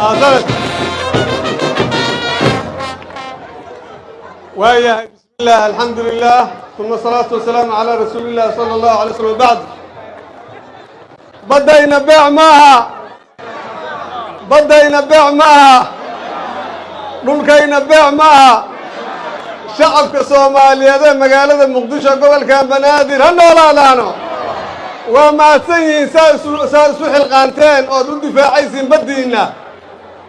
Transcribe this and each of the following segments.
Sanad waayahay. Bismi illah, alxamdu lilah, uma asalaatu wasalaamu calaa rasuuli illah sala allahu alay slam. Bacd, baddayna beec maaha, baddayna beec maaha, dhulkayna beec maaha. Shacabka Soomaaliyeed ee magaalada Muqdisho, gobolka Banaadir, ha noolaadaano. Waa mahadsan yihiin saa isu xilqaanteen ood u difaacaysiin baddiinna.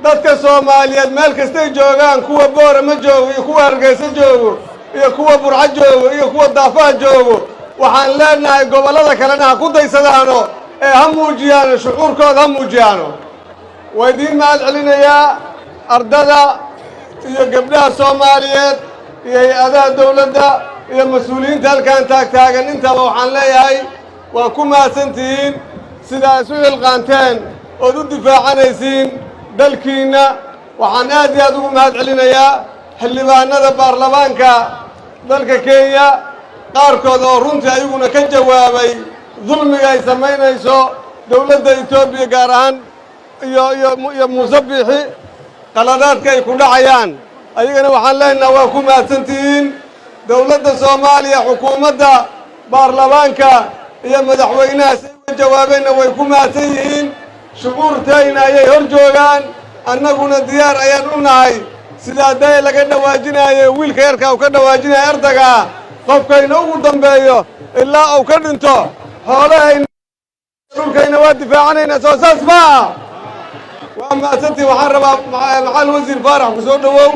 Dadka Soomaaliyeed meel kastay joogaan, kuwa Boorama joogo iyo kuwa Hargeysa joogo iyo kuwa Burco joogo iyo kuwa Daafaha joogo, waxaan leenahay gobollada kalena ha ku daysadaano ee ha muujiyaano shucuurkooda, ha muujiyaano. Waa idiin mahad celinayaa ardada iyo gabdhaha Soomaaliyeed iyo hay-adaha dowladda iyo mas-uuliyiinta halkan taagtaagan. Intaba waxaan leeyahay waa ku mahadsantihiin sidaa isu xilqaanteen ood u difaacanaysiin dalkiinna. Waxaan aad iyo aad ugu mahad celinayaa xildhibaanada baarlamaanka dalka Kenya qaarkood oo runtii ayaguna ka jawaabay dulmiga ay samaynayso dowladda Etoobiya, gaar ahaan iyo Muuse Biixi, qaladaadka ay ku dhacayaan. Ayagana waxaan leenaha waa ku mahadsantihiin. Dowladda Soomaaliya, xukuumadda, baarlamaanka iyo madaxweynaha say uga jawaabeenna way ku mahadsan yihiin. Shucuurtayna ayay hor joogaan, annaguna diyaar ayaan u nahay. Sidaa day laga dhawaajinaayo, wiilka yarka uu ka dhawaajinayo ardagaa, qofkayna ugu dambeeyo ilaa uu ka dhinto, xoolahayna, dhulkayna waa difaacanaynaa. Soo saas maaha? Waa mahadsantiin. Waxaan rabaa Macal Wasiir Faarax ku soo dhowow.